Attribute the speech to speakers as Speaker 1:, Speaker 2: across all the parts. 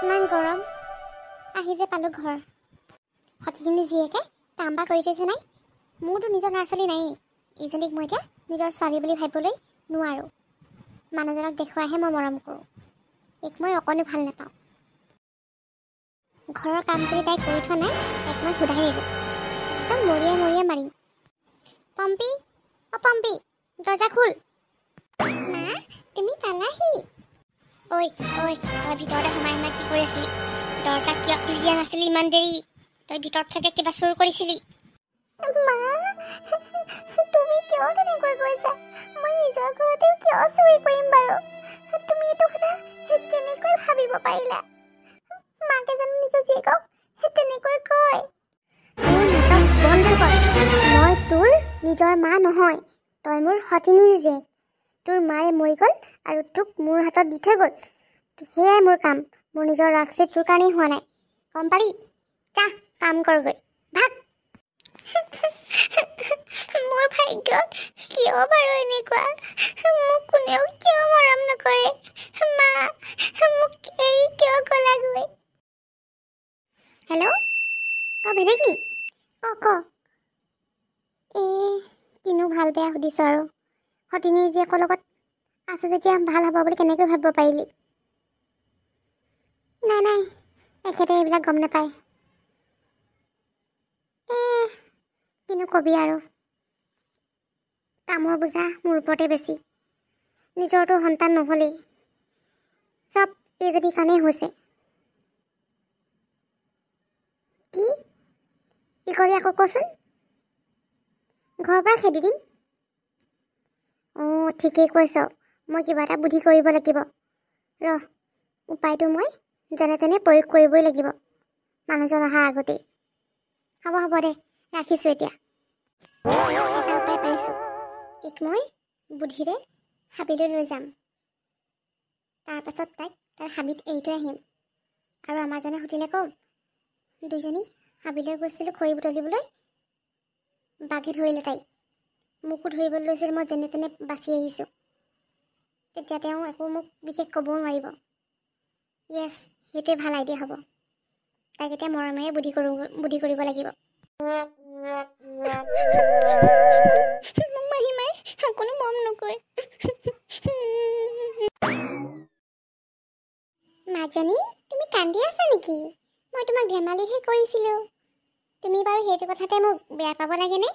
Speaker 1: ইমান গৰম আহি যে পালোঁ ঘৰ। সতিখিনি জীয়েকে কাম বা কৰি থৈছে নাই। মোৰতো নিজৰ ল'ৰা ছোৱালী নায়েই, ইজনীক মই এতিয়া নিজৰ ছোৱালী বুলি ভাবিবলৈ নোৱাৰোঁ। মানুহজনক দেখুৱাইহে মই মৰম কৰোঁ, এইক মই অকণো ভাল নাপাওঁ। ঘৰৰ কাম যদি তাই কৰি থোৱা নাই, তাইক মই সোধাই নিদিওঁ, একদম মৰিয়াই মৰিয়াই মাৰিম। পম্পী, অ পম্পী, দৰ্জা খোল। মা, তুমি পালাহি। ঐ ঐ, তই ভিতৰতে সোমাই সোমাই কি কৰি আছিলি? দৰ্জা কিয় খুলি দিয়া নাছিলি ইমান দেৰি? তই ভিতৰত চাগে কিবা চুৰ কৰিছিলি। মা, তুমি কিয় তেনেকৈ কৈছা? মই নিজৰ ঘৰতে কিয় চুৰি কৰিম বাৰু? তুমি এইটো কথা কেনেকৈ ভাবিব পাৰিলা? মাকে জানো নিজৰ জীয়েকক তেনেকৈ কয়? মোৰ নাটক বন্ধ কৰ। মই তোৰ নিজৰ মা নহয়, তই মোৰ সতিনীৰ জীয়েক। তোৰ মাৰে মৰি গ'ল আৰু তোক মোৰ হাতত দি থৈ গ'ল, সেয়াই মোৰ কাম। মোৰ নিজৰ ল'ৰা ছোৱালী তোৰ কাৰণেই হোৱা নাই, গম পালি? যা কাম কৰগৈ, ভাগ। মোৰ ভাগ্যত কিয় বাৰু এনেকুৱা? মোক কোনেও কিয় মৰম নকৰে? মা, মোক এৰি কিয় গ'লাগৈ? হেল্ল', অ বেলেগ নি? ক ক। এই কিনো ভাল বেয়া সুধিছ আৰু? সতিনীৰ জীয়েকৰ লগত আছো যেতিয়া ভাল হ'ব বুলি কেনেকৈ ভাবিব পাৰিলি? নাই নাই, এখেতে এইবিলাক গম নাপায়। এ কিনো কবি আৰু, কামৰ বোজা মোৰ ওপৰতে বেছি। নিজৰতো সন্তান নহ'লেই, চব এইজনীৰ কাৰণেই হৈছে। কি কি ক'লি আকৌ কচোন? ঘৰৰ পৰা খেদি দিম? অঁ ঠিকেই কৈছ, মই কিবা এটা বুদ্ধি কৰিব লাগিব। ৰহ, উপায়টো মই যেনে তেনে প্ৰয়োগ কৰিবই লাগিব মানুহজন অহাৰ আগতেই। হ'ব হ'ব দে, ৰাখিছোঁ এতিয়া। এটা উপায় পাইছোঁ, এইক মই বুদ্ধিৰে হাবিলৈ লৈ যাম। তাৰপাছত তাইক তাৰ হাবিত এৰি থৈ আহিম। আৰু আমাৰজনে সুধিলে ক'ম, দুজনী হাবিলৈ গৈছিলোঁ খৰি বুটলিবলৈ, বাঘে ধৰিলে তাইক, মোকো ধৰিবলৈ লৈছিল, মই যেনে তেনে বাচি আহিছোঁ। তেতিয়া তেওঁ একো মোক বিশেষ ক'বও নোৱাৰিব। য়েছ, সেইটোৱে ভাল আইডিয়া হ'ব। তাইক এতিয়া মৰমেৰে বুদ্ধি কৰিব লাগিব। মোক মাহী মায়ে কোনো মৰম নকৰে। মাজনী, তুমি কান্দি আছা নেকি? মই তোমাক ধেমালিহে কৰিছিলোঁ। তুমি বাৰু সেইটো কথাতে মোক বেয়া পাব লাগেনে?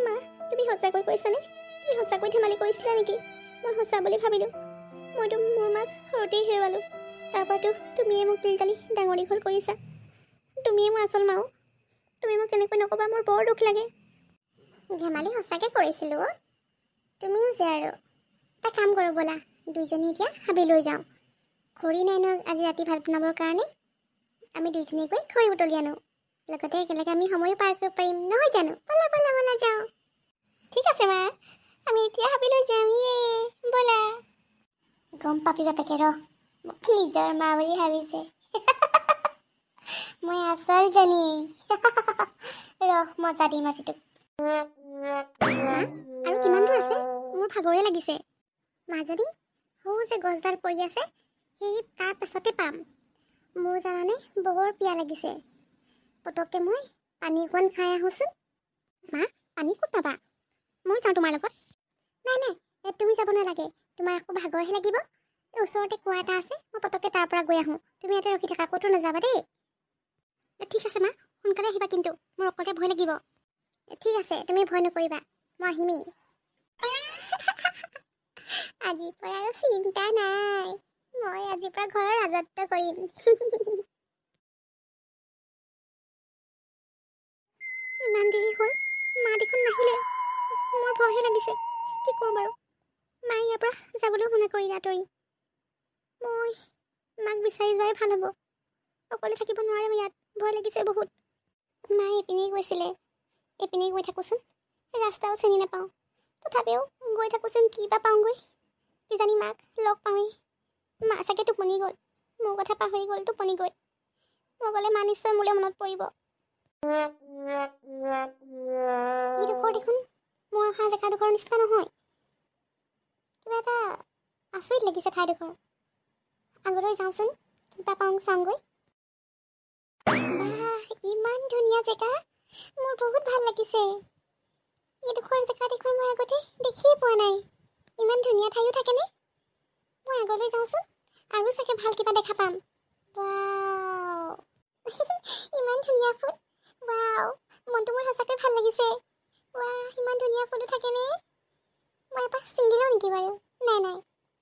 Speaker 1: মা, তুমি সঁচাকৈ কৈছানে? তুমি সঁচাকৈ ধেমালি কৰিছিলা নেকি? মই সঁচা বুলি ভাবিলোঁ। মইতো মোৰ মাক সৰুতেই হেৰুৱালোঁ, তাৰ পৰাতো তুমিয়ে মোক তুলি তালি ডাঙৰ দীঘল কৰিছা। তুমিয়ে মোৰ আচল মাও। তুমি মোক তেনেকৈ নক'বা, মোৰ বৰ দুখ লাগে। ধেমালি সঁচাকৈ কৰিছিলোঁ অ'। তুমিও যে আৰু। এটা কাম কৰোঁ ব'লা, দুইজনী এতিয়া হাবিলৈ যাওঁ। খৰি নাই নহয় আজি ৰাতি ভাত বনাবৰ কাৰণে। আমি দুইজনী গৈ খৰি বুটলি আনো, লগতে একেলগে আমি সময়ো পাৰ কৰিব পাৰিম, নহয় জানো? ব'লা ব'লা ব'লা যাওঁ। ঠিক আছে মা, আমি এতিয়া হাবিলৈ যাম। ইয়ে ব'লা। গম পাবি বাপেকে, ৰহ, মোক নিজৰ মা বুলি ভাবিছে। মই আচলজনী। ৰহ, মজা দিম আজি তোক। মা, আৰু কিমান দূৰ আছে? মোৰ ভাগৰে লাগিছে। মাজনী, সৌ যে গছডাল পৰি আছে, সেই তাৰ পাছতে পাম। মোৰ জানানে বৰ পিয়াহ লাগিছে। পটককৈ মই পানী অকণ খাই আহোঁচোন। মা, পানী ক'ত পাবা? মই যাওঁ তোমাৰ লগত। নাই নাই, তুমি যাব নালাগে, তোমাৰ আকৌ ভাগৰহে লাগিব। এই ওচৰতে কুঁৱা এটা আছে, মই পটককৈ তাৰ পৰা গৈ আহোঁ। তুমি ইয়াতে ৰখি থাকা, ক'তো নাযাবা দেই। ঠিক আছে মা, সোনকালে আহিবা কিন্তু, মোৰ অকলে ভয় লাগিব। ঠিক আছে, তুমি ভয় নকৰিবা, মই আহিমেই। আজিৰ পৰা আৰু চিন্তা নাই, মই আজিৰ পৰা ঘৰৰ ৰাজত্ব কৰিম। ইমান দেৰি হ'ল, মা দেখোন নাহিলে। মোৰ ভয়হে লাগিছে। কি কৰোঁ বাৰু? মায়ে ইয়াৰ পৰা যাবলৈও মনা কৰিলে আঁতৰি। মই মাক বিচাৰি যোৱাই ভাল হ'ব, অকলে থাকিব নোৱাৰিম ইয়াত, ভয় লাগিছে বহুত। মায়ে এইপিনেই গৈছিলে, এইপিনেই গৈ থাকোঁচোন, ৰাস্তাও চিনি নাপাওঁ। তথাপিও গৈ থাকোঁচোন, কি বা পাওঁগৈ। কিজানি মাক লগ পাওঁৱেই। মা চাগে টোপনি গ'ল, মোৰ কথা পাহৰি গ'ল টোপনি গৈ। মই গ'লে মা নিশ্চয় মোলৈ মনত পৰিব। এইডোখৰ দেখোন মই অহা জেগাডোখৰ নিচিনা নহয়, কিবা এটা আচৰিত লাগিছে ঠাইডোখৰ। আগলৈ যাওঁচোন, কিবা পাওঁ চাওঁগৈ। বাহ, ইমান ধুনীয়া জেগা, মোৰ বহুত ভাল লাগিছে। এইডোখৰ জেগা দেখোন মই আগতে দেখিয়ে পোৱা নাই। ইমান ধুনীয়া ঠাইও থাকেনে? মই আগলৈ যাওঁচোন, আৰু চাগে ভাল কিবা দেখা পাম। ৱাও, ইমান ধুনীয়া ফুল! ৱাও, মনটো মোৰ সঁচাকৈ ভাল লাগিছে। ৱাহ, ইমান ধুনীয়া ফুলো থাকেনে? মই এপাহ ছিঙি লওঁ নেকি বাৰু? নাই নাই,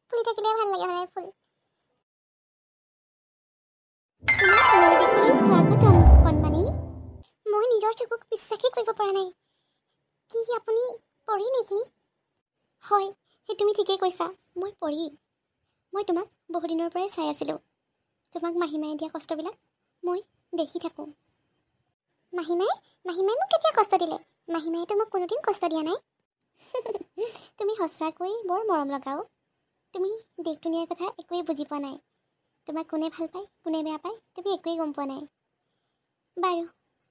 Speaker 1: ফুলি থাকিলে ভাল লাগে সদায় ফুল। তোমাক মোৰ দেশলৈ স্বাগতম কণমানি। মই নিজৰ চকুক বিশ্বাসেই কৰিব পৰা নাই। কি, আপুনি পৰী নেকি? হয়, সেই তুমি ঠিকেই কৈছা, মই পৰী। মই তোমাক বহুদিনৰ পৰাই চাই আছিলোঁ। তোমাক মাহীমায়ে দিয়া কষ্টবিলাক মই দেখি থাকোঁ। মাহীমায়ে? মাহীমায়ে মোক কেতিয়া কষ্ট দিলে? মাহীমায়েতো মোক কোনোদিন কষ্ট দিয়া নাই। তুমি সঁচাকৈ বৰ মৰম লগাও। তুমি দেশ দুনিয়াৰ কথা একোৱেই বুজি পোৱা নাই। তোমাক কোনে ভাল পায় কোনে বেয়া পায় তুমি একোৱেই গম পোৱা নাই। বাৰু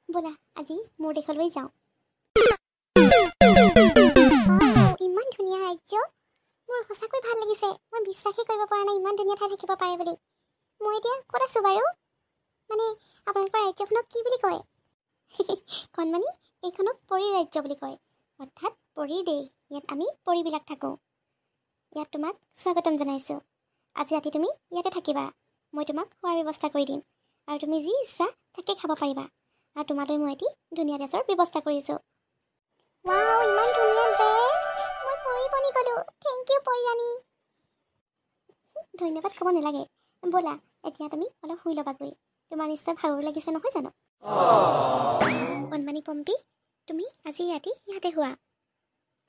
Speaker 1: ব'লা, আজি মোৰ দেশলৈ যাওঁ। ইমান ধুনীয়া ৰাজ্য, মোৰ সঁচাকৈ ভাল লাগিছে। মই বিশ্বাসেই কৰিব পৰা নাই ইমান ধুনীয়া ঠাই থাকিব পাৰে বুলি। মই এতিয়া ক'ত আছোঁ বাৰু? মানে আপোনালোকৰ ৰাজ্যখনক কি বুলি কয়? কণমানি, এইখনক পৰী ৰাজ্য বুলি কয়, অৰ্থাৎ পৰীৰ দেশ। ইয়াত আমি পৰীবিলাক থাকোঁ। ইয়াত তোমাক স্বাগতম জনাইছোঁ। আজি ৰাতি তুমি ইয়াতে থাকিবা। মই তোমাক খোৱাৰ ব্যৱস্থা কৰি দিম আৰু তুমি যি ইচ্ছা তাকে খাব পাৰিবা। আৰু তোমালৈ মই এটি ধুনীয়া ড্ৰেছৰ ব্যৱস্থা কৰিছোঁ। ৱাও, ইমান ধুনীয়া ড্ৰেছ! মই পৰী বনি গ'লোঁ। Thank U পৰীৰাণী। ধন্যবাদ ক'ব নালাগে। ব'লা, এতিয়া তুমি অলপ শুই ল'বাগৈ। তোমাৰ নিশ্চয় ভাগৰ লাগিছে নহয় জানো? কণমানি পম্পী, তুমি আজি ৰাতি ইয়াতে শুৱা।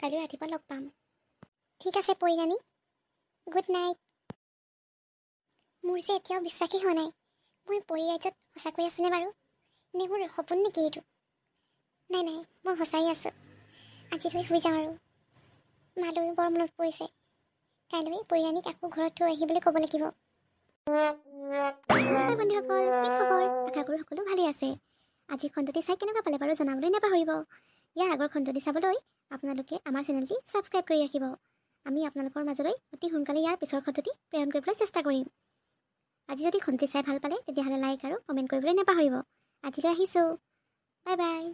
Speaker 1: কাইলৈ ৰাতিপুৱা লগ পাম। ঠিক আছে পৰীৰাণী, গুড নাইট। মোৰ যে এতিয়াও বিশ্বাসেই হোৱা নাই, মই পৰী ৰাজ্যত সঁচাকৈ আছোনে বাৰু? নে মোৰ সপোন নেকি এইটো? নাই নাই, মই সঁচাই আছোঁ। আজি থৈ শুই যাওঁ আৰু। মালৈ বৰ মনত পৰিছে। কাইলৈ পৰীৰাণীক আকৌ ঘৰত থৈ আহিবলৈ ক'ব লাগিব। নমস্কাৰ বন্ধুসকল, কি খবৰ? আশা কৰোঁ সকলো ভালেই আছে। আজিৰ খণ্ডটি চাই কেনেকুৱা পালে বাৰু জনাবলৈ নাপাহৰিব। ইয়াৰ আগৰ খণ্ডটি চাবলৈ আপোনালোকে আমাৰ চেনেলটি ছাবস্ক্ৰাইব কৰি ৰাখিব। আমি আপোনালোকৰ মাজলৈ অতি সোনকালে ইয়াৰ পিছৰ খণ্ডটি প্ৰেৰণ কৰিবলৈ চেষ্টা কৰিম। আজি যদি খণ্ডটি চাই ভাল পালে তেতিয়াহ'লে লাইক আৰু কমেণ্ট কৰিবলৈ নাপাহৰিব। আজিলৈ আহিছোঁ, বাই বাই।